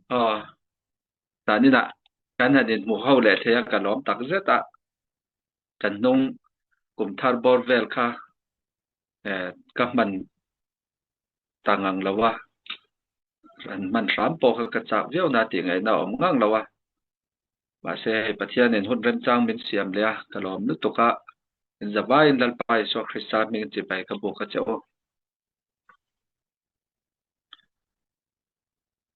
Aw, zaninah kan han inhmu ho leh thei a, ka lawm tak zet a. Kan hnung kum thar bawr vel kha ka hman ta ngang lo a, an hman hram pawh kha ka chak viau na tih ngaihna a awm ngang lo a. Mahse hei Pathianin hun remchang min siam leh a, ka lawm lutuk a, inzavaiin Lalpa Isua Krista hming chibai ka buk a che u.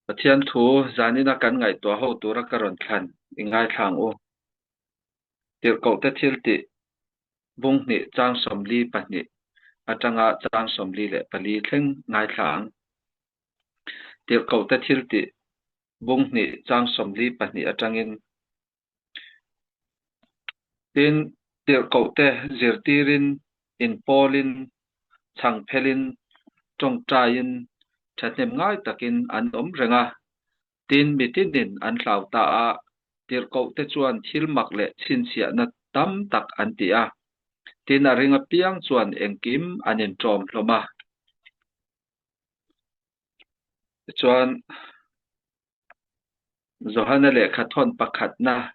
Pathian thu zanina kan ngaihtuah ho tura ka rawn thlan i ngaithla ang u. Tirhkohte thil tih bung hnih chang 42 atanga chang 44 thleng ngaithla ang. Tirhkohte thil tih bung hnih chang 42 atangin Tin, tirhkohte zirtirin, inpawlin, chhangphelin, tawngtaiin, thahnem ngai takin an awm reng a. Tin, mi tinin an hlau ta a, tirhkohte chuan thil mak leh chhinchhiahna tam tak an ti a. Tin, a ring apiang chuan engkim an inṭawm hlawm a. Tichuan. Johana lehkha thawn pakhatna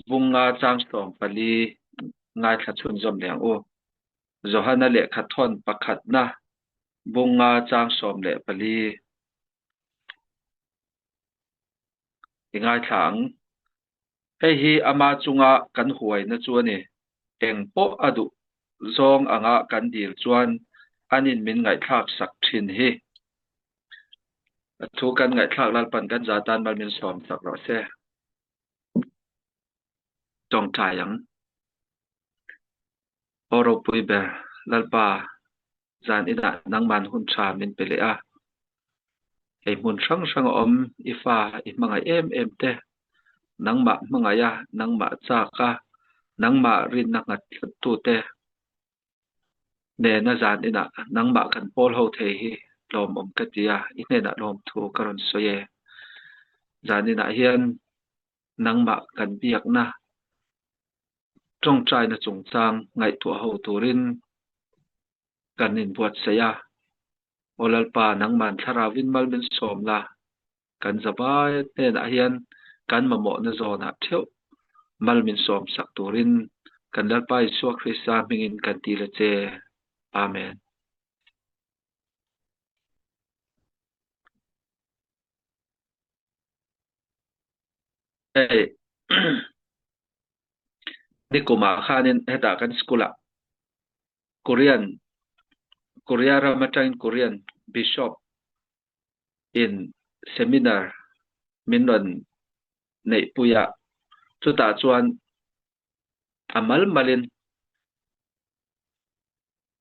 vunga chang 14 ngaithla chhunzawm leh ang u. Johana lehkha thawn pakhatna vunga chang 14 i ngaithla ang. Hei hi ama chunga kan huaina chu a ni. Eng pawh a duh zawng anga kan dil chuan anin min ngaihthlak sak thin hi. A thu kan ngaihthlak Lalpan kan za tan mal min sawm sak rawh se. Tawngtai ang. Aw ropui ber, Lalpa, zan inah nangman hun tha min pe leh a. Hei hmun hrang hrang a awm i fa i hmangaih em em te, nangmah hmangaih a, nangmah chak a, nangmah rinna nghat tlat tu te, Nena zan inah nangmah kan pawl ho thei hi lawmawm ka ti a, i hnenah lawmthu ka rawn sawi e. Zan inah hian nangmah kan biakna tawngtaina chungchang ngaihtuah ho turin kan inbuatsaih a. Aw Lalpa, nangman thlarauin mal min sawm la, Kan zavai hnenah hian kan mamawhna zawnah theuh mal min sawm sak turin kan Lalpa Isua Krista hmingin kan ti la che. Amen. Hei nikumah khanin hetah kan school ah Korean Korea ram atangin Korean Bishop in seminar min rawn neihpui a, chutah chuan a mal malin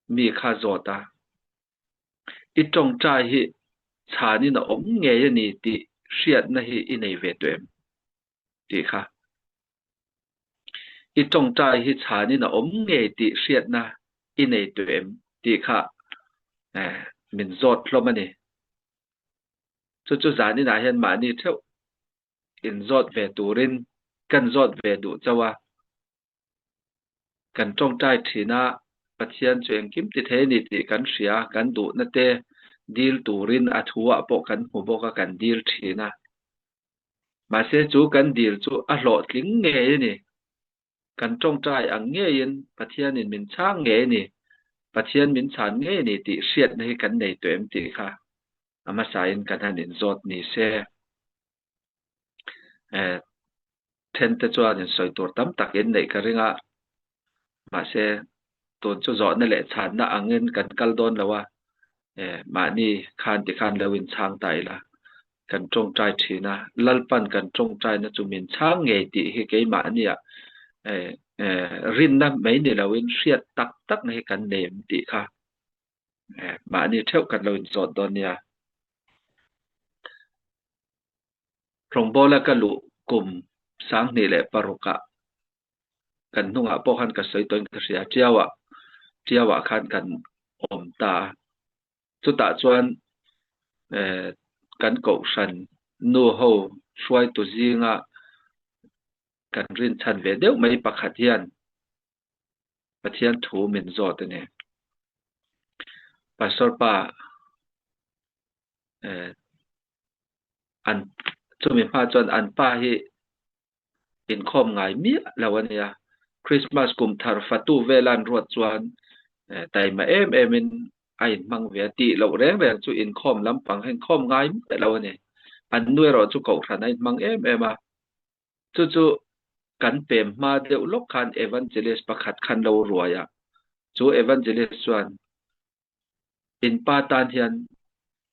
mi kha zawt a, I tawngtai hi chhanin a awm ngei a ni tih hriatna hi i nei ve tawh em? tih kha. I tawngtai hi chhanin a awm ngei tih hriatna i nei tawh em tih kha min zawt hlawm a ni. Chu chu zaninah hian mahni theuh inzawt ve turin kan zawt ve duh chauh a. Kan tawngtai thin a, Pathian chu engkim ti thei a ni tih kan hria, kan duhna te dil turin a thuah pawh kan hmu bawk a, kan dil thin a. Mahse chu kan dil chu a hlawhtling ngei a ni. Kan tawngtai ang ngeiin Pathianin min chhang ngei a ni, Pathian min chhan ngei a ni tih hriatna hi kan nei tawh em tih kha a hmasain kan han inzawt ni se. Eh, thente chuan insawi tur tam tak in neih ka ring a, mahse tun chu zawhna leh chhanna angin kan kal dawn lo a, eh, mahni khan tikhan lo inchhang ta ila, kan tawngtai thin a, Lalpan kan tawngtaina chu min chhang ngei tih hi keimahnia eh, eh, rinna mai ni loin hriat tak takna hi kan nei em tih kha eh, mahni theuh kan lo inzawt dawn nia. Rawngbawla ka luh kum 2006ah kan hnungah pawh khan ka sawi tawhin ka hria, Tiauah, Tiauah khan kan awm ta a. Chutah chuan eh kan kohhran nu ho hruaitu zinga kan rinchhan ve deuh mai pakhat hian Pathian thu min zawt a ni. Pastor pa eh. An chumi hma chuan an pa hi inkhawm ngai miah lo a nia. Christmas kum thar fatu vela an ruat chuan taima em em in a inhmang ve a, tih loh reng reng chu inkhawm lampang hi inkhawm ngai miah lo a ni. An nu erawh chu kohhran a inhmang em em a. Chu chu kan pem hma deuh lawk khan evangelist pakhat khan lo ruai a, chu evangelist chuan In pa tan hian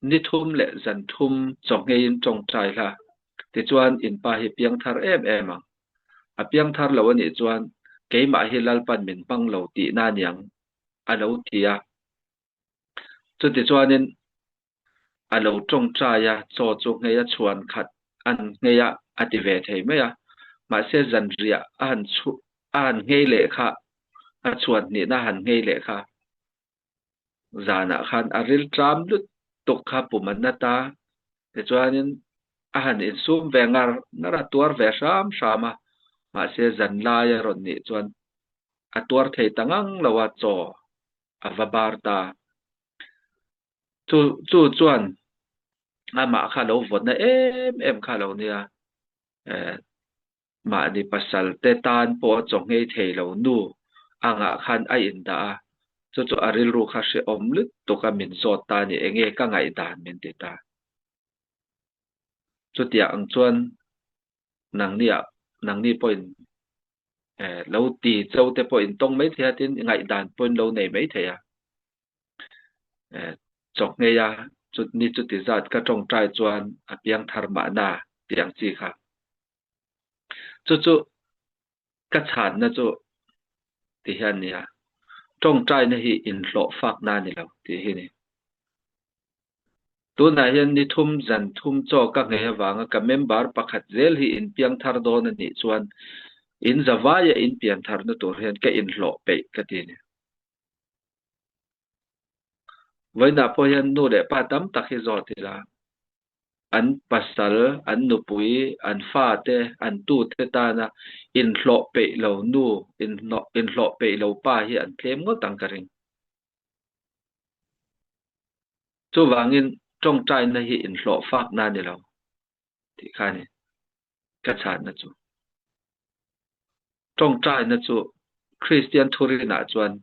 ni thum leh zan thum chawngheiin tawngtai hla, tichuan in pa hi piangthar em em ang. A piangthar lo a nih chuan keimah hi Lalpan min hmang lo tihna aniang a lo ti a. Chutichuanin a lo tawngtai a, chaw chu nghei a chhuan khat an nghei a a ti ve thei mai a. Mahse zanriah a han chhu a han nghei leh kha, a chhuan hnihna a han nghei leh kha zanah khan a rilṭam lutuk kha pum an nat a, tichuanin a han insum ve ngar ngar a, tuar ve hram hram a, mahse zan lai a rawn nih chuan a tuar thei ta ngang lo a, chaw a va bar ta. Chu chu chuan amah kha lo vawtna em em kha lo nia, eh Mahni pasal te tan pawh a chaw nghei thei lo nu angah khan a indah a, chu chu a rilru kha hrehawm lutuk a min zawt ta a ni, enge ka ngaihdan min ti ta. Chutiang ang chuan nangni ah nangni pawhin eh lo ti cho te pawh in tawng mai thei a tin ngaihdan pawhin lo nei mai thei a. Eh chaw nghei a chut ni chuti zat ka tawngtai chuan a piang thar mahna tih ang chi kha. Chu chu ka chhanna chu ti hian nia, tawngtaina hi inhlawh fakna a ni lo tih hi ni. Tunah hian ni thum zan thum chaw ka nghei avanga ka member pakhat zel hi inpiang thar dawn a nih chuan in zavaia inpian tharna tur hian ka inhlawh peih ka ti a ni. Vawiinah pawh hian nu leh pa tam tak hi zawt ila. An pasal, an nupui, an fate, an tute tana inhlawh peih lo nu, inhlawh peih lo pa hi an tlem ngawt ang ka ring. Chuvangin tawngtaina hi inhlawh fakna a ni lo tih kha a ni ka chhanna chu. Tawngtaina chu Kristian thurinah chuan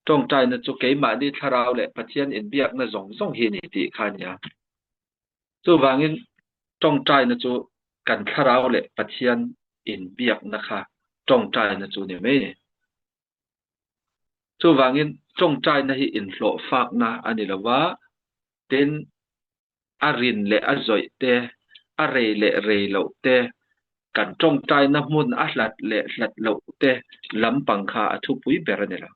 tawngtaina chu keimahni thlarau leh Pathian inbiakna zawng zawng hi a ni tih kha a ni a. Chuvangin tawngtaina chu kan thlarau leh Pathian inbiakna kha tawngtaina chu ni mai a ni. Chuvangin tawngtaina hi inhlawhfakna a ni lo va, tin a rin leh a zawih te, a rei leh rei loh te, kan tawngtaina hmun a hlat leh hlat loh te lampang kha a thupui ber a ni lo.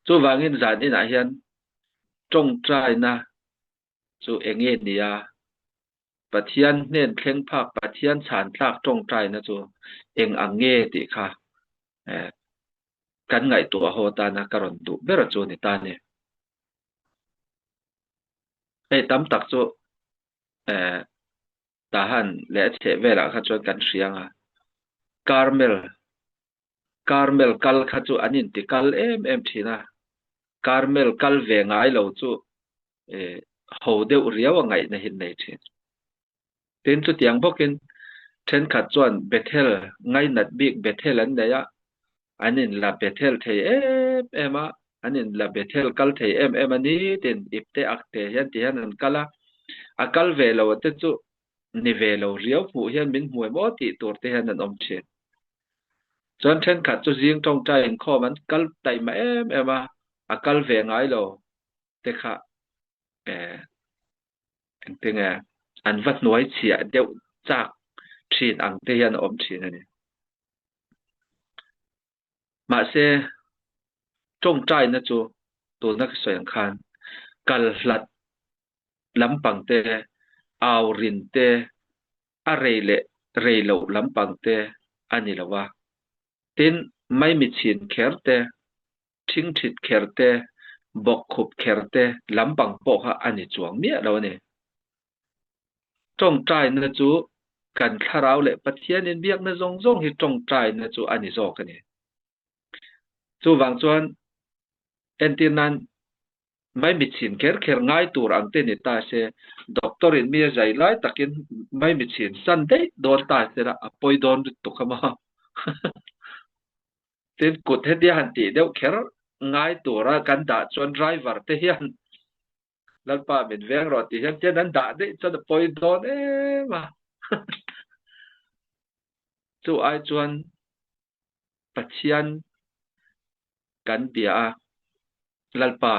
Chuvangin zan inah hian tawngtaina chu eng nge nia? Pathian hnen thleng phak, Pathian chhan tlak tawngtaina chu eng ang nge tih kha kan ngaihtuah haw tana ka rawn duh ber chu a ni ta a ni. Hei tam tak chu eh Tahan leh a chheh velah kha chuan kan hria ang a, Carmel Carmel kal kha chu an inti kal em em thin a, Carmel kal ve ngai lo chu eh ho deuh riau a ngaihna hi an nei thin. Tin, chutiang bawkin thenkhat chuan Bethel, ngainat bik Bethel an nei a, an inla Bethel thei em em a, an inla Bethel kal thei em em a ni tin ipte akte hian ti hian an kal a, a kal ve lo te chu ni ve lo riau hmuh hian min hmu em aw tih tur te hian an awm thin. Chuan thenkhat chu zing tawngtai inkhawm an kal taima em em a, a kal ve ngai lo te kha eh Engtinge an va hnuai chhiah deuh chak thin ang te hian a awm thin a ni. Mahse, tawngtaina chu tuna ka sawi ang khan kal hlat lampang te, au rin te, a rei leh rei loh lampang te a ni lo a. Tin, maimichhin kher te, Ṭhingṭhit kher te, bawkkhup kher te lampang pawh kha a ni chuang miah lo a ni. Ṭawngṭaina chu kan thlarau leh Pathian inbiakna zawng zawng hi ṭawngṭaina chu a ni zawk a ni. Chuvang chuan entir nan. Maimichhin kher kher ngai tur ang te ni ta se, doctor in mi a zai lai takin maimichhin san daih dawn ta se la a pawi dawn lutuk a maw? Tin, kut hetia han tih deuh kher ngai tura kan dah chuan driver te hian Lalpa min veng rawh tih hian tian an dah daih chuan a pawi dawn em a. Chu ai chuan Pathian kan bia a, Lalpa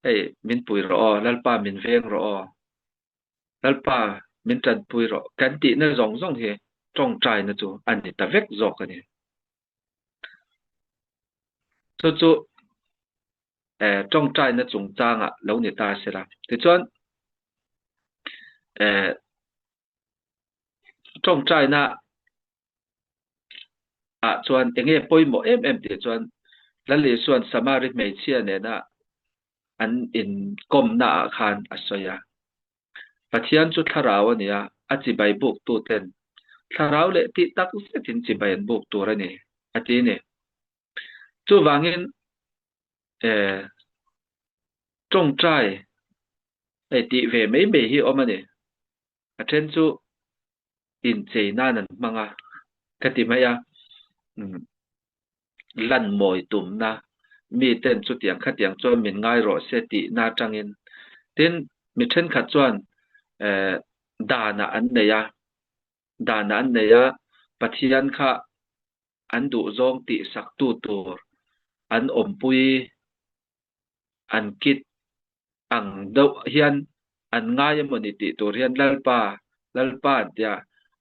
hei min pui rawh aw, Lalpa min veng rawh aw, Lalpa min tanpui rawh kan tihna zawng zawng hi tawngtaina chu a ni ta vek zawk a ni. Chu chu eh tawngtaina chungchangah lo ni ta sela. Tichuan eh tawngtaina ah chuan enge pawimawh em em tih chuan Lal Isua'n Samari hmeichhia nena an inkawmna ah khan a sawi a. Pathian chu thlarau a ni a, a chibai buk tu ten thlarau leh tih tak zetin chibai an buk tur a ni, a ti ni. Chuvangin eh tawngtai hei tih ve mai mai hi awm a ni. A then chu inchei nan an hmang a, ka ti mai a, umm lan mawi tumna miten chutiang khatiang chuan min ngai rawh se tihna atangin tin mi thenkhat chuan eh danah an nei a, danah an nei a, Pathian kha an duhzawng tihsaktu tur an awmpui an kit ang deuh hian an ngai emawni tih tur hian Lalpa, Lalpa an tia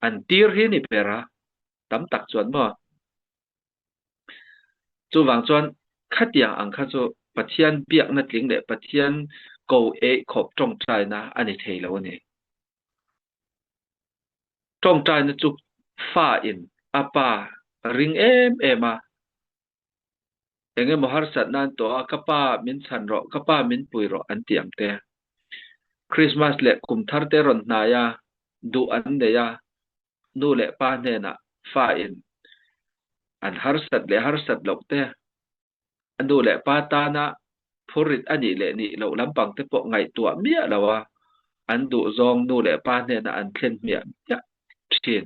an tir hi ni ber a, tam tak chuan maw. Chuvang chuan khatiang ang kha chu Pathian biakna tling leh Pathian ko eih khawp tawngtaina a ni thei lo a ni. Tawngtaina chu fa in a pa ring em em a, Eng emaw harsatna an tawh a, ka pa min chhan rawh, ka pa min pui rawh an ti ang te. Christmas leh kum thar te rawn hnai a, duh an nei a, nu leh pa hnenah fa in an harsat leh harsat loh te, a nu leh pa tana phurrit a nih leh nih loh lampang te pawh ngaihtuah miah lo a, an duhzawng nu leh pa hnenah an thlen hmiah hmiah thin.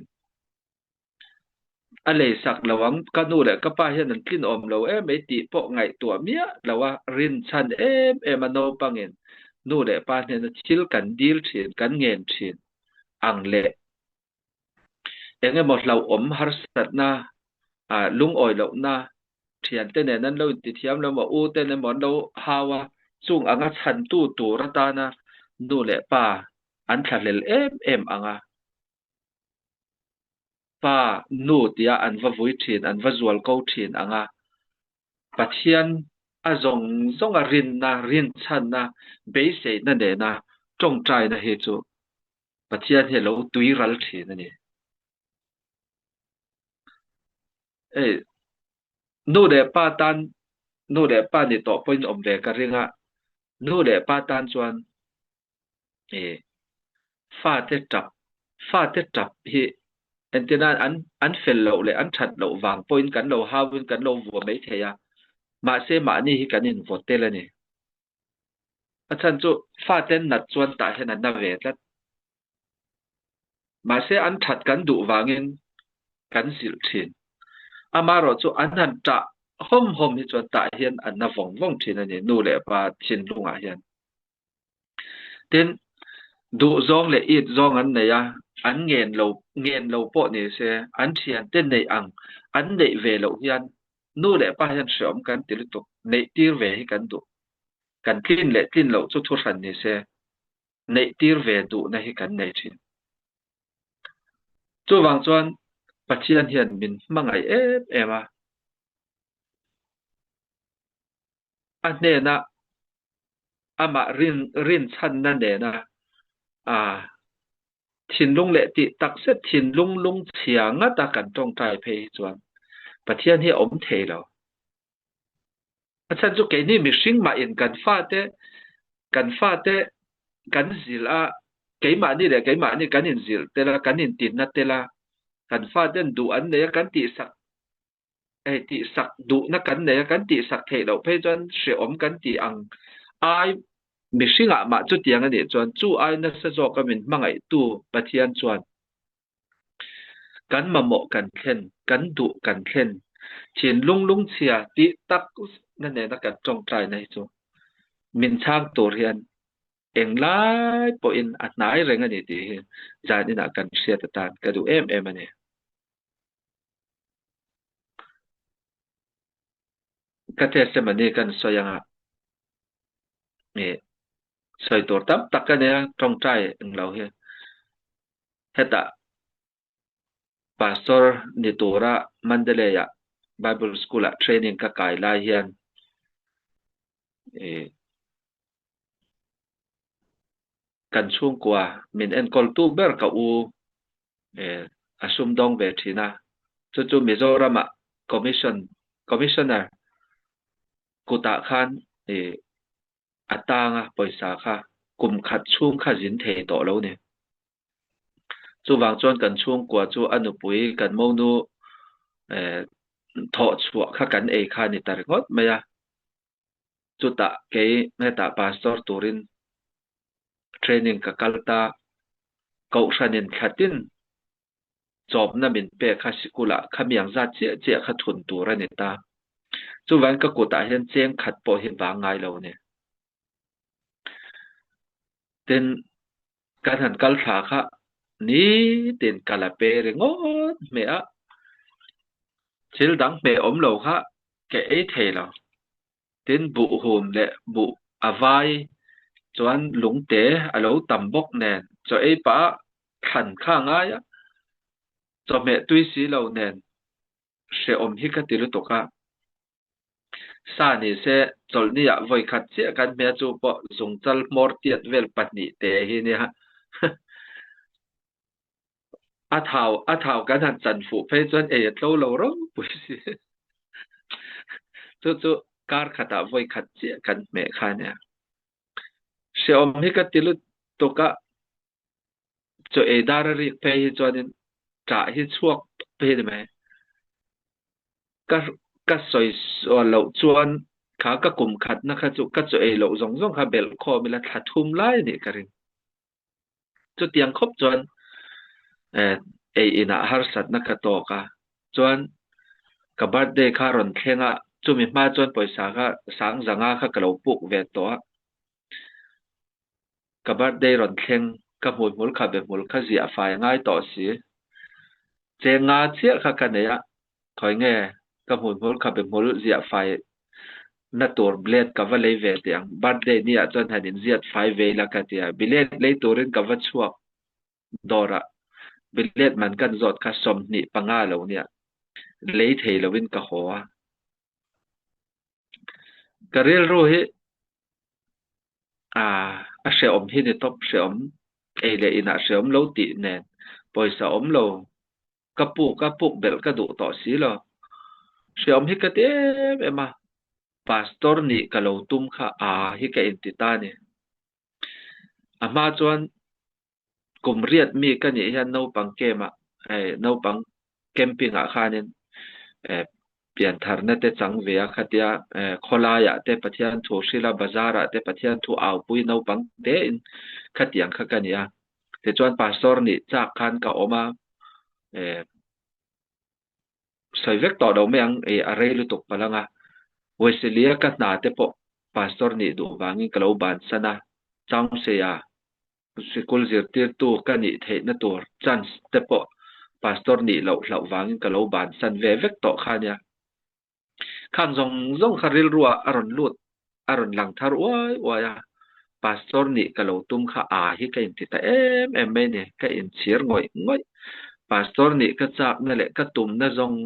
A lei sak lo ang, ka nu leh ka pa hian an tlin awm lo em mai tih pawh ngaihtuah miah lo a, rinchhan em em a naupangin nu leh pa hnena thil kan dil thin, kan ngen thin ang leh eng emaw hlauhawm harsatna, lungawi lohna thiante nen an lo intithiam lo emaw, u ten emaw an lo hau a, chung anga chhantu tur atana nu leh pa an thlahlel em em ang a. Pa, nu tia an va vui thin, an va zual ko thin ang a, Pathian a zawng zawnga rinna, rinchhanna, beiseina nena tawngtaina hi chu Pathian hi a lo tui ral thin a ni. Hei, nu leh pa tan, nu leh pa ni tawh pawhin awm ve ka ring a, nu leh pa tan chuan eh fate tap fate tap hi entirna an an fel loh leh an that loh vang pawhin kan lo hauin kan lo vua mai thei a, mahse mahni hi kan invaw tel a ni. A chhan chu fate an nat chuan tah hian an na ve tlat. Mahse an that kan duh vangin kan zilh thin. Amaherawh chu an han tah hawm hawm hi chuan tah hian an na vawng vawng thin a ni nu leh pa thinlungah hian. Tin, duh zawng leh it zawng an nei a, an ngen lo ngen lo pawh ni se, an thiante neih ang an neih ve loh hian nu leh pa hian hreawm kan ti lutuk, neih tir ve hi kan duh. Kan tlin leh tlin loh chu thu hran ni se, neih tir ve duhna hi kan nei thin. Chuvang chuan Pathian hian min hmangaih em em a, a hnenah amah rin rinchhanna nena a thinlung leh tih takzet thinlung lungchhia ngata kan tawngtai phei hi chuan Pathian hi a awm thei lo. A chhan chu keini mihring mahin kan fate kan fate kan zilh a, keimahni leh keimahni kan inzilh tel a, kan intinna tel a, kan faten duh an nei a, kan tihsak Hei tihsak duhna kan nei a, kan tihsak theih loh phei chuan hrehawm kan tih ang. Ai mihringah mah chutiang a nih chuan chu ai nasa zawka min hmangaihtu Pathian chuan kan mamawh kan thlen, kan duh kan thlen, thinlung lungchhia tih tak na nena kan tawngtaina hi chu min chhang tur hian englai pawhin a hnai reng a ni tih hi zan inah kan hriat atan ka duh em em a ni. Ka testimony kan sawi anga sawi tur tam tak ka nia tawngtai englo hi. Hetah Pastor ni tura Mandalay-ah Bible School-ah training ka kai lai hian kan chhungkua min enkawltu ber ka u a sumdawng ve thin a, chu chu Mizoram-ah Commission Commissioner kutah khan a tanga pawisa kha kum khat chhung kha zin thei tawh lo ni. Chuvang chuan kan chhungkua chu a nupui kan monu thawh chhuah kha kan ei kha ni ta ringawt mai a. Chutah kei hetah pastor turin training ka kal ta, kohhranin thlatin chawpna min pek kha sikulah khamiang zat chiah chiah kha thun tur a ni ta. Chuvangin ka kutah hian cheng khat pawh hi vang ngai lo a ni. Tin, kan han kal thla kha nitin kal a pe ringawt hmeh a, thil dang hmeh awm lo kha ka ei thei lo. Tin, buhhum leh buh a vai chuan lungte a lo tam bawk nen chaw ei pah a thlan kha a ngai a, chawhmeh tui si lo nen hrehawm hi ka ti lutuk a. Sa ni se chawlhni ah vawi khat chiah kan hmel chu pawh zungchal hmawr tiat vel pahnih te hi nia. A thau a thau kan han chan fuh phei chuan ei a tlo lo ropui si. Chu chu kar khatah vawi khat chiah kan hmeh kha nia. Hrehawm hi ka ti lutuk a, chaw ei dar a rik phei hi chuanin ṭah hi chhuak phei ni mai. Ka ka sawi sual loh chuan kha ka kum khatna kha chu ka chaw ei loh zawng zawng kha belh khawm ila thla thum lai a nih ka ring. Chutiang khawp chuan ei inah harsatna ka tawk a, chuan ka birthday kha rawn thleng a, chumi hma chuan pawisa kha sang zanga kha ka lo puk ve tawh a. Ka birthday rawn thleng, ka hmuihmul kha behmul kha ziah fai a ngai tawh si. Cheng nga chiah kha ka nei a, khawi nge ka hmuihmul kha behmul ziah fai na tur blade ka va lei ve teh ang, birthday ni ah chuan han inziat fai ve ila ka ti a, billet lei turin ka va chhuak dawr ah billet man kan zawt kha 25 lo nia, lei thei lovin ka haw a. Ka rilru hi a hrehawm hi ni tawp, hrehawm ei leh inah hrehawm lo tih nen pawisa awm lo ka puk a, puk belh ka duh tawh si lo. Hrehawm hi ka ti em em a, pastor nih ka lo tum kha a hi ka inti ta a ni. A hma chuan kum riat mi ka nih hian naupang camp ah hei naupang camping ah khanin eh piantharna te chang ve a khatia eh khawlai ah te Pathian thu hril a bazar ah te Pathian thu au pui naupang te in khatiang kha ka ni a tichuan pastor nih chak khan ka awm a eh sawi vek tawh lo mai ang eh a rei lutuk palh ang a Wesley-a ka hna te pawh pastor nih duh vangin ka lo bansan a Chaungseia Sikul zirtirtu ka nih theihna tur chance te pawh pastor nih loh hlauh vangin ka lo bansan ve vek tawh kha nia. Khang zawng zawng kha rilruah a rawn lut, a rawn lang thar uai uai a, pastor nih ka lo tum kha a hi ka inti ta em em mai ni, ka inchhir ngawih ngawih. Pastor nih ka chakna leh ka tumna zawng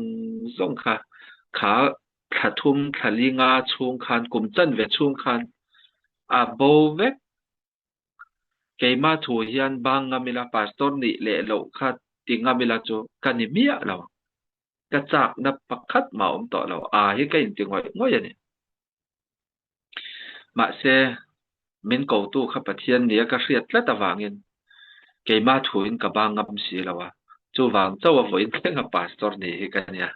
zawng kha kha thla thum thla li nga chhung khan kum chanve chhung khan a bo vek. Keimah thu hian bang ngam ila pastor nih leh loh kha ti ngam ila chu ka ni miah lo. Ka chakna pakhat mah awm tawh lo. A hi ka inti ngawih ngawih a ni. Mahse, min kotu kha Pathian nia ka hriat tlat avangin keimah thuin ka bang ngam si lo a, chuvang chauh a vawiin thlenga pastor ni hi ka nia.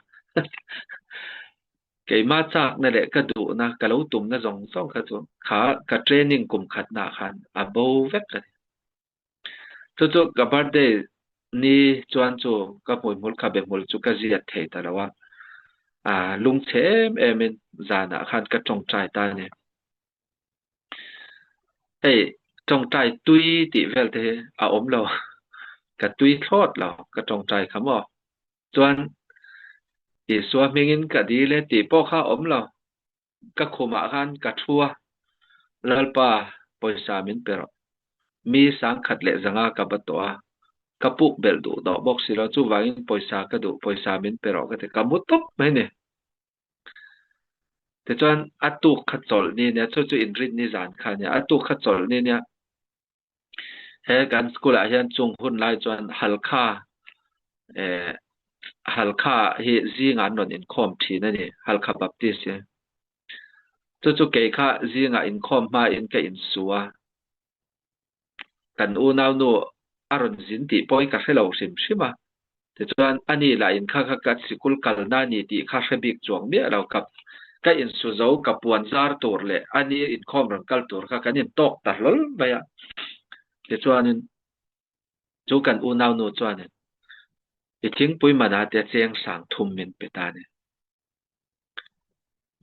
Keimah chakna leh ka duhna, ka lo tumna zawng zawng kha chu kha ka training kum khatnaah khan a bo vek a ni. Chu chu ka birthday ni chuan chu ka hmuihmul khabe hmul chu ka ziat thei ta lo a, aa lungchhe em em in zanah khan ka tawngtai ta a ni. Hei tawngtai tui tih vel te hi a awm lo, ka tui thlawt lo ka tawngtai kha maw. Chuan Isua hmingin ka dil e tih pawh kha a awm lo. Ka khumah khan ka thu a, Lalpa pawisa min pe rawh. Mi 1500 ka ba tawh a, ka puk belh duh tawh bawk si lo, chuvangin pawisa ka duh, pawisa min pe rawh ka ti, ka mu tawp mai ni. Tichuan a tuk kha chawlh ni nia, chu chu inrin ni zan kha nia, a tuk kha chawlh ni nia, He kan school ah hian chung hun lai chuan Halkha eh Halkha hi zingah an rawn inkhawm thin a ni, Halkha Baptist hi. Chu chu kei kha zingah inkhawm hmain ka insu a, kan unaunu a rawn zin tih pawhin ka hre lo hrim hrim a. Tichuan, a ni lah in kha kha ka sikul kalna a ni tih kha hre bik chuang miah lo. Ka ka insu zo, ka puan zar tur leh a ni inkhawm rawn kal tur kha kan intawk ta hlawl mai a. Tichuanin, chu kan unaunu chuanin i thingpui manah te cheng 3000 min pe ta a ni.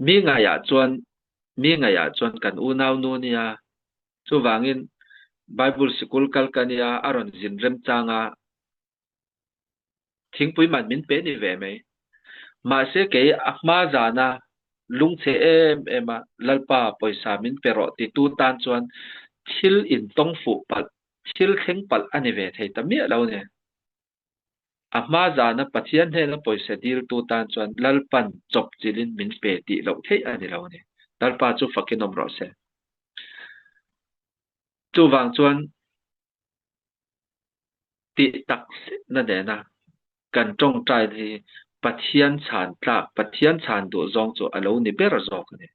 Mi ngaiah chuan mi ngaiah chuan kan unaunu nia, chuvangin Bible sikul kal ka nia a rawn zin remchang a, Thingpui man min pe ni ve mai. Mahse kei a hma zana lungchhe em em a Lalpa pawisa min pe rawh titu tan chuan thil intawng fuh palh, thil thleng palh a ni ve thei ta miah lo ni. A hma zana Pathian hnena pawisa diltu tan chuan Lalpan chawp chilhin min pe tih loh theih a ni lo ni. Lalpa chu fakin awm rawh se. Chuvang chuan Tih tak zet na nena kan tawngtai hi Pathian chhan tlak, Pathian chhan duh zawng chu a lo ni ber zawk a ni.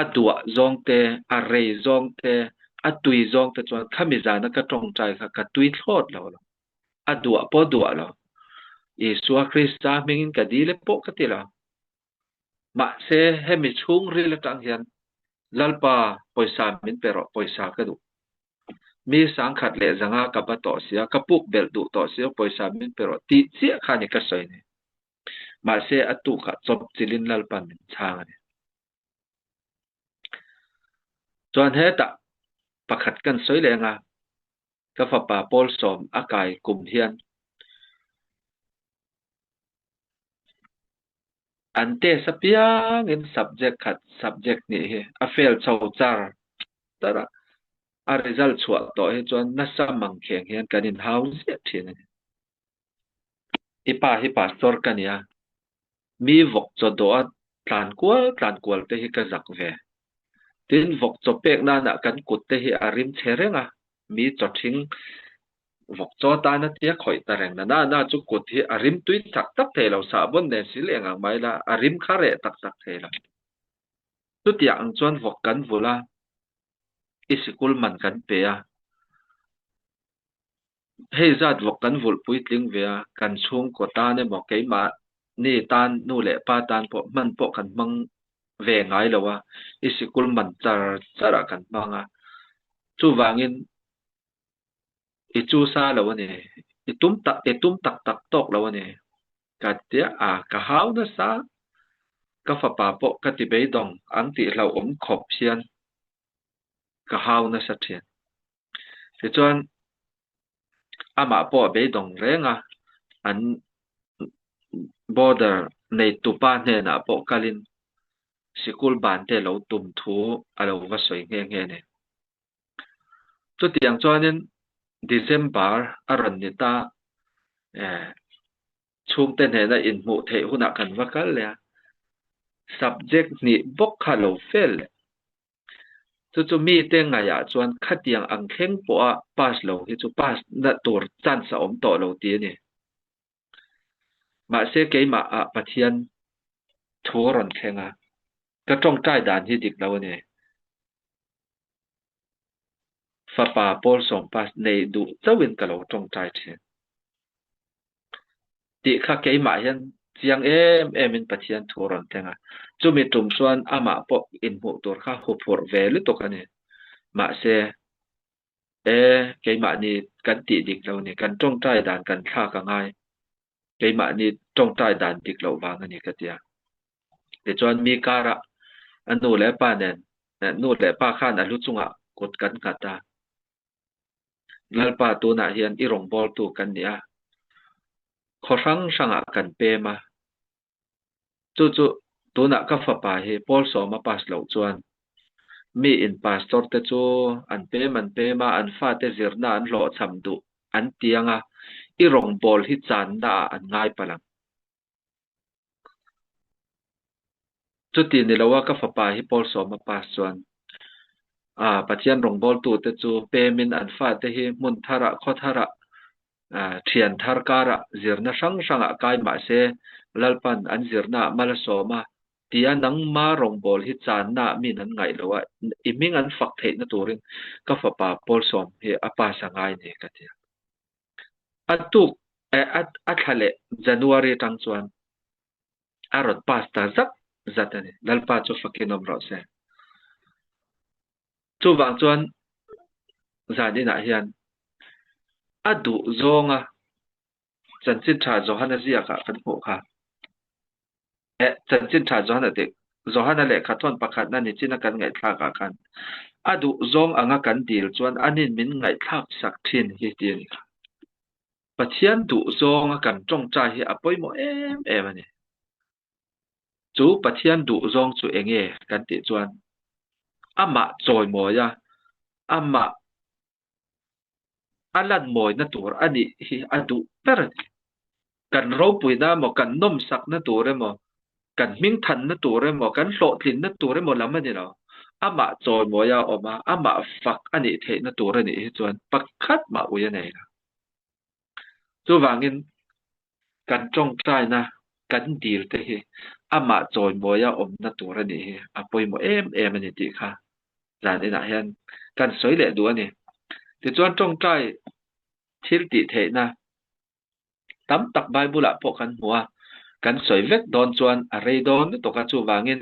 A duah zawng te, a rei zawng te, a tui zawng te chuan khami zana ka tawngtai kha ka tui thlawt lo lo. A duah pawh duah lo. Isua Krista hmingin ka dil e pawh ka ti lo. Mahse hemi chhungril atang hian Lalpa pawisa min pe rawh, pawisa ka duh. Mi 1500 ka ba tawh sia, ka puk belh duh tawh sia, pawisa min pe rawh tih chiah kha ni ka sawi ni. Mahse a tukah chawp chilin Lalpan min chhang a ni. Chuan hetah pakhat kan sawi leh anga ka fapa Paul sawm a kai kum hian An test apiangin subject khat subject nih hi a fail chho char char a, a result chhuah tawh hi chuan nasa mang kheng hian kan inhau ziah thin a ni. I pa hi pastor ka nia, mi vawk chaw dawh a tlan kual tlan kual te hi ka zak ve. Tin, vawk chaw pek nanah kan kut te hi a rim chhe reng a, mi chaw thing Vawk chaw tan a tia khawih ta reng na na chu kut hi a rim tui tak tak thei lo, sahbawn nen sil eng ang mai la, a rim kha reh tak tak thei lo. Chutiang ang chuan vawk kan vulh a, i sikul man kan pe a, hei zat vawk kan vulh puitling ve a, kan chhungkaw tan emaw keimahni tan nu leh pa tan pawh hman pawh kan hmang ve ngai lo a, i sikul man char char ah kan hmang a, chuvangin I chu sa lo a ni. I tum tak, i tum tak tak tawk lo a ni. Ka tia a, ka hau nasa. Ka fapa pawh ka ti beidawng ang tih hlauhawm khawp hian ka hau nasa thin. Tichuan, amah pawh a beidawng reng a, an border neitupa hnenah pawh kalin sikul ban te lo tum thu a lo va sawi nghe nghe a ni. Chutiang chuanin December a rawn ni ta, eh, chhungte hnena inhmuh theih hunah kan va kal leh a, subject hnih bawk kha lo fail leh. Chu chu mite ngaihah chuan khatiang ang thleng pawha pass lo hi chu pass na tur chance a awm tawh lo ti a ni. Mahse keimah ah Pathian thu a rawn thleng a, ka tawngtai dan hi dik lo a ni. Fapa Paul Sawmpas nei duh chauhin ka lo tawngtai thin. Tih kha keimah hian. Chiang em emin Pathian thu a rawn thleng a. Chumi tum chuan amah pawh inhmuh tur kha huphurh ve lutuk a ni. Mahse, e, keimahni kan tih dik lo ni, kan tawngtai dan kan thlak a ngai. Keimahni tawngtai dan dik loh vang a ni ka ti a. Tichuan mi karah a nu leh pa nen, nu leh pa khan a lu chungah kut kan nghat a. Lalpa tunah hian i rawngbawltu kan ni a, khaw hrang hrangah kan pem a. Chu chu tunah ka fapa hi Paul sawma pass loh chuan mi in pastor te chu an pem an pem a, an fate zirna an hlawhchham duh an ti ang a, i rawngbâwl hi channa ah an ngai palh ang. Chuti ni loa ka fapa hi Paul sawma pass chuan a Pathian rawngbawltute chu pemin an fate hi hmun tharah khaw tharah thian thar karah zirna hrang hrangah kai mah se Lalpan an zirnaah mal a sawm a tia nangma rawngbâwl hi channaah min an ngaih lo a, i hming an fak theihna turin ka fapa Paul sawm hi a pass a ngai ni ka ti a. A tuk a thla leh January atang chuan a rawn pass ta zat zat a ni. Lalpa chu fakin awm rawh se. Chuvang chuan zan inah hian a duh zawnga chanchin tha Johana ziakah kan hmuh kha. Eh, chanchin tha Johana tih Johana lehkha thawn pakhatna nichina kan ngaihthlakah khan a duh zawng anga kan dil chuan anin min ngaihthlak sak thin hi ti a ni kha. Pathian duh zawnga kan tawngtai hi a pawimawh em em a ni. Chu Pathian duh zawng chu enge kan tih chuan amah chawimawi a, amah a lan mawina tur a nih hi a duh ber a ni. Kan ropuina emaw, kan nawmsakna tur emaw, kan hmingthanna tur emaw, kan hlawhtlinna tur emaw lam a ni lo. Amah chawimawia a awm a, amah fak a nih theihna tur a nih hi chuan pakhat mah ui a nei lo. Chuvangin kan tawngtaina, kan dil te hi amah chawimawia awmna tur a nih hi a pawimawh em em a ni tih kha zan inah hian kan sawi leh duh a ni. Tichuan tawngtai thil tih theihna tam tak Bible ah pawh kan hmu a, kan sawi vek dawn chuan a rei dawn lutuk a, chuvangin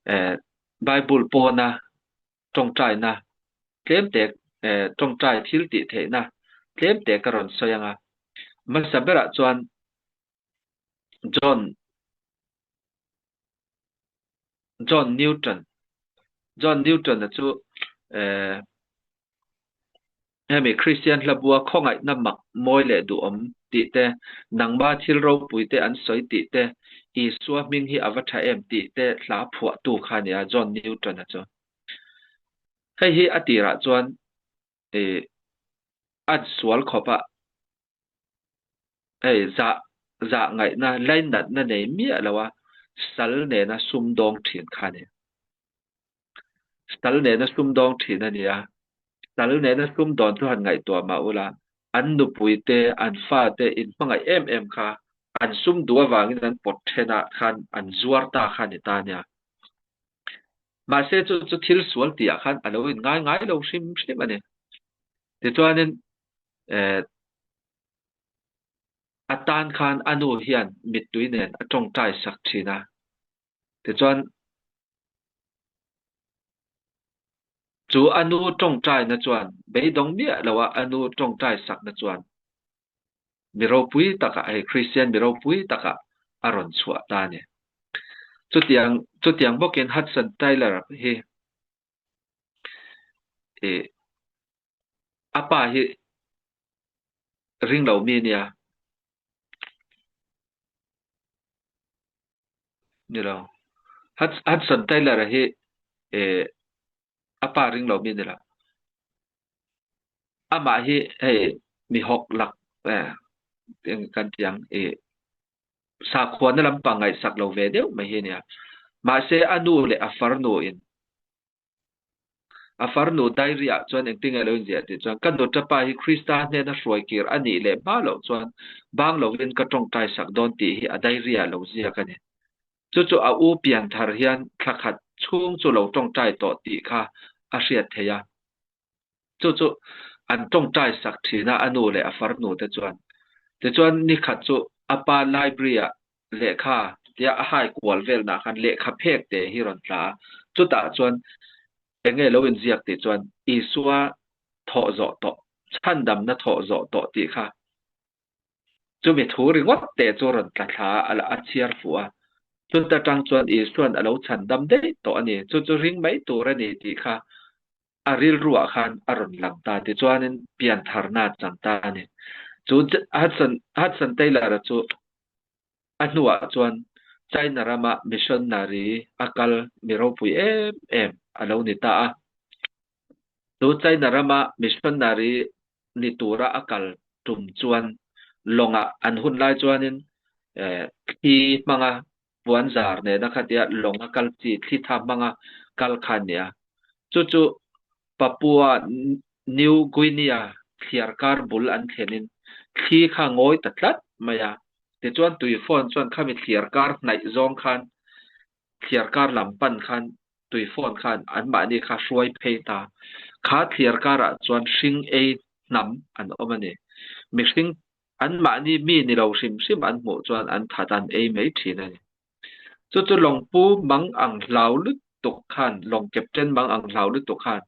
eh Bible pawna tawngtaina tlem te eh tawngtai thil tih theihna tlem te ka rawn sawi ang a. Hmasa berah chuan John John Newton John Newton-a chu eh Hemi Kristian hlabua khawngaihna mak mawi leh duhawm tih te, nangma thil ropui te an sawi tih te, Isua hming hi a va tha em tih te hla phuahtu kha a ni a, John Newton-a chu. Hei hi a tirah chuan ih a sual khawp a, hei zah zah ngaihna lainatna nei miah lo a sal nena sumdawng thin kha a ni. Sal nena sumdawng thin a ni a, sal nena sumdawn chu han ngaihtuah mah ula, an nupui te, an fa te inhmangaih em em kha an sum duh avangin an pawt thenah khan an zuar ta kha a ni ta nia. Mahse chu chu thil sual tihah khan a lo inngai ngai lo hrim hrim a ni. Tichuanin eh a tan khan a nu hian mittui nen a tawngtai sak thin a. Tichuan Chu a nu tawngtaina chuan beidawng miah loa a nu tawngtai sakna chuan mi ropui takah hei Kristian mi ropui takah a rawn chhuah ta a ni. Chutiang chutiang bawkin Hudson Taylor hi ih a pa hi ring lo mi a nia. Ni lo. Hudson Taylor a hi eh a pa ring lo mi ni lo. Amah hi hei mi hawk lak eh kan ti ang eh sakhuana lampang ngaihsak lo ve deuh mai hi a nia. Mahse a nu leh a farnu in A farnu diary ah chuan engtin nge lo inziah tih chuan, Ka nuṭapa hi Krista hnena hruai kir a nih leh hma loh chuan bang lovin ka tawngtai sak dawn tih hi a diary ah lo ziak a ni. Chu chu a u pianthar hian thla khat chhung chu lo tawngtai tawh tih kha a hriat theih a. Chu chu an tawngtai sak thin a, a nu leh a farnu te chuan. Tichuan nikhat chu a pa library ah. Lehkha tia a hai kual velnah khan lehkha phek te hi rawn tla a, chutah chuan eng nge lo inziak tih chuan Isua thawh zawh tawh, chhandamna thawh zawh tawh tih kha chumi thu ringawt te chu rawn tla thla a, a chhiar fuh a. Chuta tang chuan Isua'n a lo chhandam daih tawh a ni, chu chu ring mai tur a ni tih kha a rilruah khan a rawn lang ta. Tichuanin piantharna a chang ta a ni. Chu Hudson, Hudson Taylor-a chu a hnuah chuan China rama missionary a kal mi ropui em em a lo ni ta a. Chu China rama missionary ni tura a kal tum chuan lawngah an hun lai chuanin thli hmanga puan zar nena khatia lawng a kal chi thli tha hmanga kal kha a ni a. Chu chu Papua New Guinea thliarkar bul an thlenin thli kha ngawi ta tlat mai a. Tichuan tuifawn chuan khami thliarkar hnaih zawng khan thliarkar lam pan khan tuifawn khan anmahni kha hruai phei ta. Kha thliarkarah chuan hring ei hnam an awm a ni. Mihring anmahni mi ni lo hrim hrim an hmuh chuan an that an ei mai thin a ni. Chu chu lawngpu mang ang hlau lutuk khan, lawng captain mang ang hlau lutuk khan,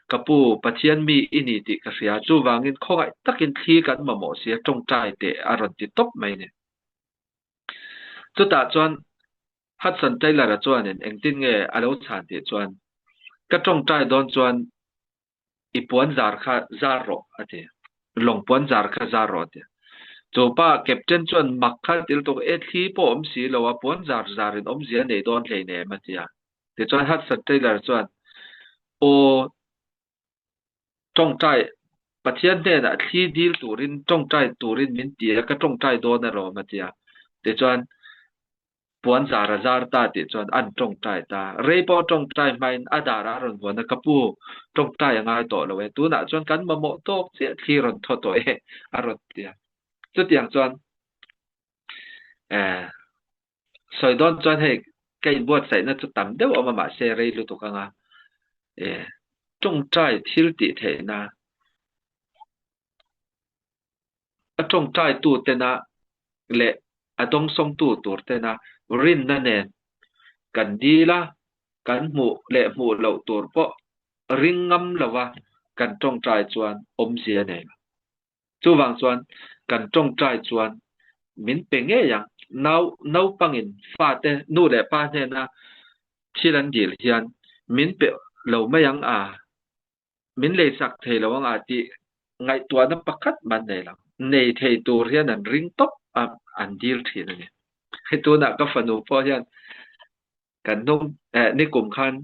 Ka pu, Pathian mi i ni tih ka hria, chuvangin khawngaih takin thli kan mamawh si a, tawngtai teh a rawn ti tawp mai a ni. Chutah chuan Hudson Taylor-a chuanin engtin nge a lo chhan tih chuan, Ka tawngtai dawn chuan i puan zar kha zar rawh a ti. Lawng puan zar kha zar rawh a ti. Chu pa captain chuan mak kha til tuk e thli pawh awm si lo a, puan zar zar in awmzia nei dawn hleinem a ti a. Tichuan Hudson Taylor chuan, Aw tawngtai Pathian hnenah thli dil turin tawngtai turin min ti a, ka tawngtai dawn alawm a ti a. Tichuan puan zar a zar ta tih chuan an tawngtai ta. Rei pawh tawngtai hmain a darah a rawn vuan a, Ka pu, tawngtai a ngai tawh lo e, tunah chuan kan mamawh tawk chiah thli rawn thaw tawh e a rawn ti a. Chutiang chuan eh sawi dawn chuan hei ka inbuatsaihna chu tam deuh awm a mahse rei lutuk anga eh tawngtai thil tih theihna a tawngtaitu tena leh a dawngsawngtu tur tena rinna nen kan dil a, kan hmuh leh hmuh loh tur pawh ring ngam lova kan tawngtai chuan awmzia nei lo. Chuvang chuan kan tawngtai chuan min pe ngei ang. Nau naupangin fate nu leh pa hnena thil an dil hian min pe lo mai ang a, min leisak thei lo ang a tih ngaihtuahna pakhat man nei lo. Nei thei tur hian an ring tawp a, an dil thin a ni. Hei tunah ka fanu pawh hian kan hnung eh nikum khan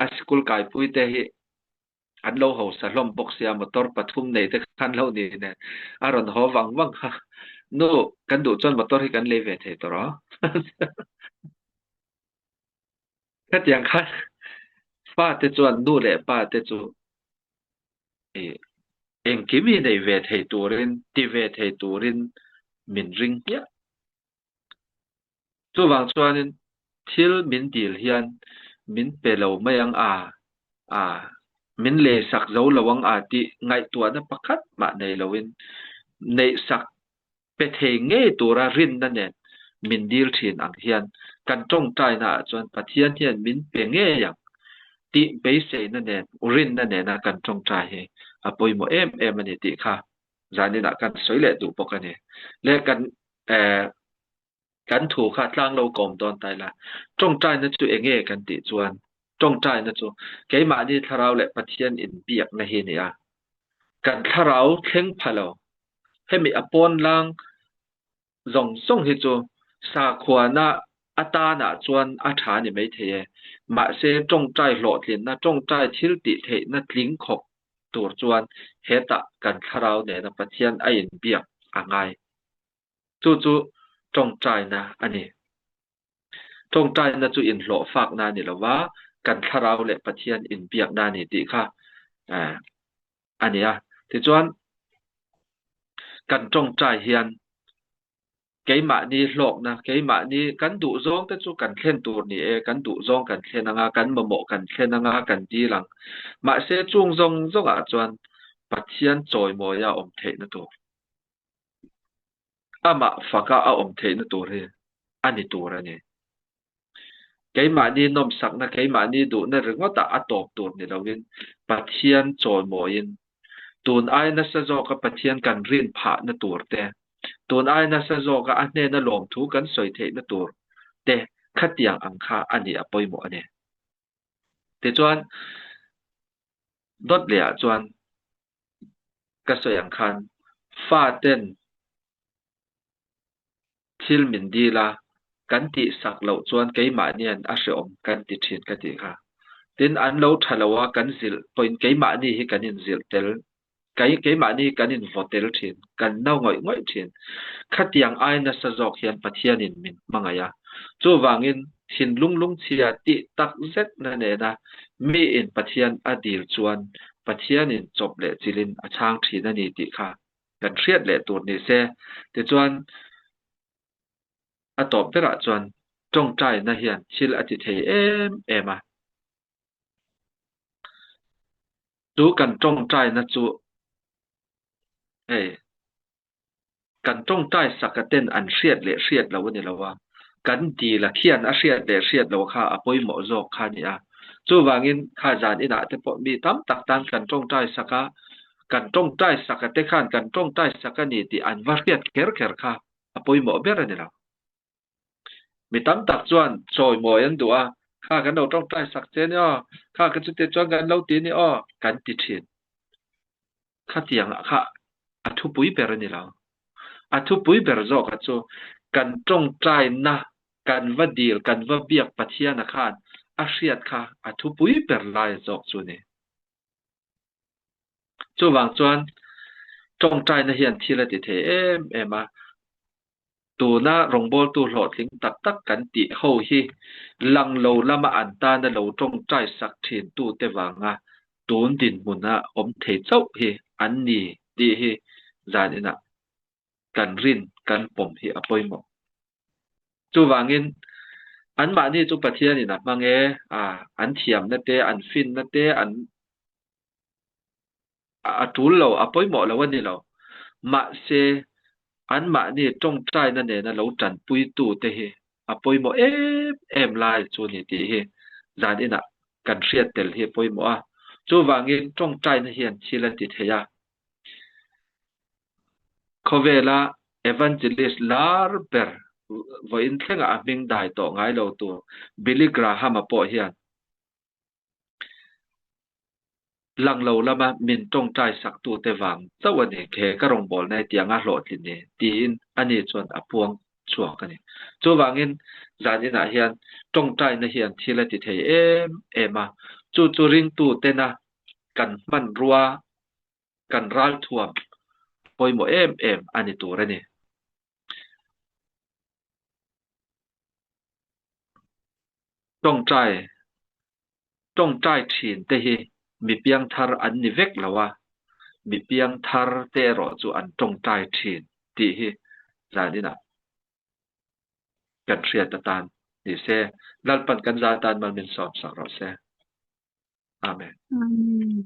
a sikul kaipui te hi an lo hausa hlawm bawk sia, motor pathum nei te khan lo ni nen a rawn haw vang vang kha. Nu, kan duh chuan motor hi kan lei ve thei tawh rawh. Hetiang khan fate chuan nu leh pa te chu engkim hi nei ve thei turin, ti ve thei turin min ring hmiah. Chuvang chuanin thil min dil hian min pe lo mai ang a, a min leisak zo lo ang a tih ngaihtuahna pakhat mah nei loin neihsak pe thei ngei tura rinna nen min dil thin ang hian kan tawngtaina ah chuan Pathian hian min pe ngei ang tih beiseina nen rinna nena kan tawngtai hi a pawimawh em em a ni tih kha zaninah kan sawi leh duh bawk a ni. Le kan eh kan thu kha tlang lo kawm dawn ta ila tawngtaina chu eng nge kan tih chuan tawngtaina chu keimahni thlarau leh Pathian inbiakna hi a ni a, kan thlarau thleng pha lo Hemi a pawn lang zawng zawng hi chu sakhuana atanah chuan a tha a ni maithei e. Mahse, tawngtai hlawhtlinna, tawngtai thil tih theihna tling khawp tur chuan hetah kan thlarau nena Pathian a inbiak a ngai. Chu chu tawngtaina a ni. Tawngtaina chu inhlawhfakna a ni lo va, kan thlarau leh Pathian inbiakna a ni tih kha a ni a. Tichuan, kan tawngtai hian keimahni hlawkna, keimahni kan duh zawng te chu kan thlen tur ni e, kan duh zawng kan thlen anga, kan mamawh kan thlen anga, kan dil ang. Mahse, chung zawng zawngah chuan Pathian chawimawia awm theihna tur, amah faka a awm theihna tur hi. a ni tur a ni. Keimahni nawmsakna, keimahni duhna ringawtah a tawp tur ni loin Pathian chawimawiin tun ai nasa zawka Pathian kan rin phahna tur te, tun ai nasa zawka a hnena lawmthu kan sawi theihna tur te khatiang ang kha a nih a pawimawh a ni. Tichuan, dawt lehah chuan ka sawi ang khan faten thil min dil a, kan tihsak loh chuan keimahnian a hreawm kan ti thin ka tih kha. Tin, an lo tha lo a, kan zilh pawhin keimahni hi kan inzilh tel, keimahni hi kan invaw tel thin, kan no ngawih ngawih thin. Khatiang ai nasa zawk hian Pathianin min hmangaih a. Chuvangin, thinlung lungchhia tih tak zetna nena miin Pathian a dil chuan Pathianin chawp leh chilhin a chhang thin a ni tih kha kan hriat leh tur ni se. Tichuan, a tawp berah chuan tawngtaina hian thil a ti thei em em a. Chu kan tawngtaina chu hei kan tawngtai saka ten an hriat leh hriat lo a ni lo a, kan dil a khian a hriat leh hriat lo kha a pawimawh zawk kha a ni a. Chuvangin kha zan inah te pawh mi tam tak tan kan tawngtai sak a, Kan tawngtai sak a te khan kan tawngtai sak a ni tih an va hriat kher kher kha a pawimawh ber a ni lo. Mi tam tak chuan chawimawi an duh a, kha kan lo tawngtai sak che ni aw, kha ka chute chuan kan lo ti ni aw kan ti thin. Khatiang ah kha a thupui ber a ni lo. A thupui ber zawk a chu kan tawngtaina kan va dil, kan va biak Pathiana khan a hriat kha a thupui ber lai zawk chu a ni. Chuvang chuan tawngtaina hian thil a ti thei em em a, tuna rawngbawltu hlawhtling tak tak kan tih ho hi lang lo lama an tana lo tawngtai sak thin tute vanga tun dinhmuna awm thei chauh hi an ni tih hi zaninah kan rin kan pawm hi a pawimawh. Chuvangin, anmahni chu Pathianin a hmang e, a, an thiamna te, an finna te, an a tul lo, a pawimawh lo a ni lo. Mahse, anmahni tawngtaina nena lo tanpuitute hi a pawimawh em em lai chu ni tih hi zaninah kan hriat tel hi a pawimawh a. Chuvangin, tawngtaina hian thil a ti thei a. Khawvela Evangelist lar ber vawiin thlengah a hming dai tawh ngai lo tur Billy Graham-a pawh hian lang lo lama min tawngtai saktute vang chauh a ni, he ka rawngbawlna hi tianga hlawhtlin ni, tiin ani chuan a puang chhuak a ni. Chuvangin zan inah hian tawngtaina hian thil a ti thei em em a, chu chu ringtutena kan hmanrua kan ralthuam pawimawh em em a ni tur a ni. Tawngtai tawngtai thin te hi mi piangthar an ni vek lo a, mi piangthar te erawh chu an tawngtai thin tih hi zaninah kan hriat atan ni se. Lalpan kan za atan mal min sawmsak rawh se. Amen. Amen.